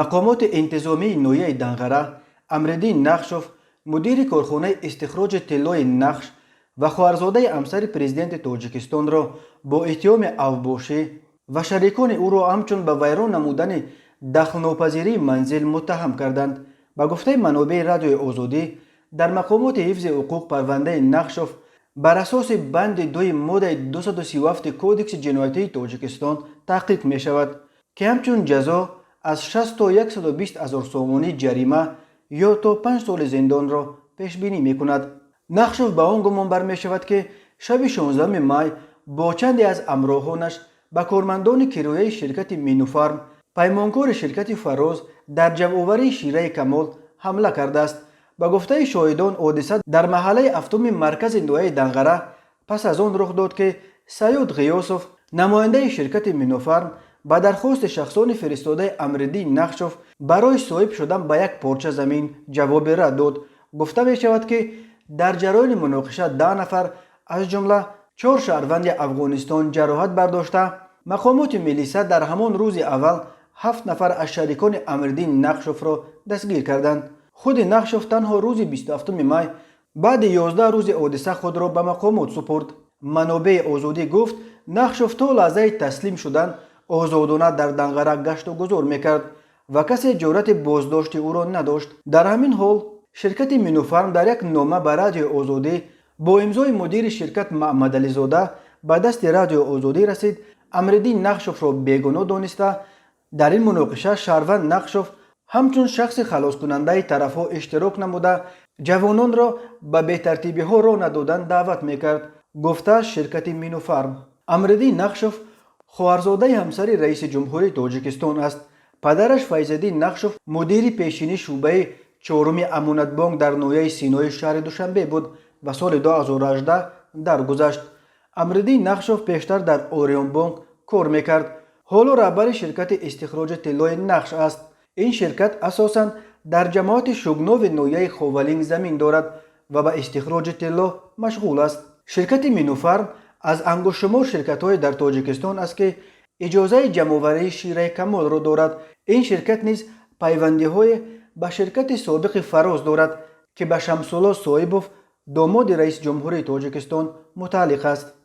Мақомоти интизомии ноҳияи Данғара Амриддин Нақшов, мудири корхонаи истихроҷи тиллои Нақш ва хоҳарзодаи ҳамсари президенти Тоҷикистонро бо иттиҳоми авбошӣ ва шарикони ӯро ҳамчун ба вайрон намудани дахлнопазирии манзил муттаҳам карданд. Ба гуфтаи манобеи Радиои Озодӣ дар мақомоти ҳифзи ҳуқуқ, парвандаи Нақшов бар асоси банди 2-и моддаи 237 Кодекси ҷиноятии Тоҷикистон таҳқиқ мешавад, ки ҳамчун ҷазо аз 60 то 120 ҳазор сомонӣ ҷарима ё то 5 соли зиндонро пешбинӣ мекунад. Нақшов ба он гумонбар мешавад, ки шаби 16 май бо чанде аз ҳамроҳонаш ба кормандони кирояи ширкати Минуфарм, паймонкори ширкати Фароз дар ҷамъоварии шираи камол, ҳамла кардааст. Ба гуфтаи шоҳидон, ҳодиса дар маҳаллаи ҳафтуми маркази ноҳияи Данғара пас аз он рух дод, ки Саёд Ғиёсов, намояндаи ширкати Минофарм, ба дархости шахсони фиристодаи Амриддин Нақшов барои соҳиб шудан ба як порча замин ҷавоби рад дод. Гуфта мешавад, ки дар ҷараёни муноқиша 10 нафар, аз ҷумла чор шаҳрванди Афғонистон, ҷароҳат бардошта. Мақомоти милиса дар ҳамон рӯзи аввал ҳафт нафар аз шарикони Амриддин Нақшовро дастгир карданд. Худи Нақшов танҳо рӯзи 27 май, баъди 11 рӯзи ҳодиса, худро ба мақомот супурд. Манобеи Озодӣ гуфт, Нақшов то лаҳзаи таслим шудан озодона дар Данғара гашту гузор мекард ва касе ҷуръати боздошти ӯро надошт. Дар ҳамин ҳол, ширкати Минуфарм дар як нома ба Радиои Озодӣ бо имзои мудири ширкат Маҳмадализода ба дасти Радиои Озодӣ расид, Амриддин Нақшовро бегуноҳ дониста, дар ин муноқиша шаҳрванд Нақшов ҳамчун шахси халоскунандаи тарафҳо иштирок намуда, ҷавононро ба бетартибиҳо роҳ надодан даъват мекард, гуфтааст ширкати Минуфарм. Амриддин Нақшов хоҳарзодаи ҳамсари раиси ҷумҳурии Тоҷикистон аст. Падараш Файзиддин Нақшов мудири пешини шӯъбаи чоруми Амонатбонк дар ноҳияи Синои шаҳри Душанбе буд ва соли 2018 даргузашт. Амриддин Нақшов пештар дар Орионбонк кор мекард. Ҳоло раҳбари ширкати истихроҷи тиллои Нақш аст. Ин ширкат асосан дар ҷамоати Шугнови ноҳияи Ховалинг замин дорад ва ба истихроҷи тилло машғул аст. Ширкати Минуфарм аз ангуштшумор ширкатҳое дар Тоҷикистон аст, ки иҷозаи ҷамъоварии шираи камолро дорад. Ин ширкат низ пайвандиҳое ба ширкати собиқи Фароз дорад, ки ба Шамсулло Соибов, домоди раиси ҷумҳурии Тоҷикистон, мутааллиқ аст.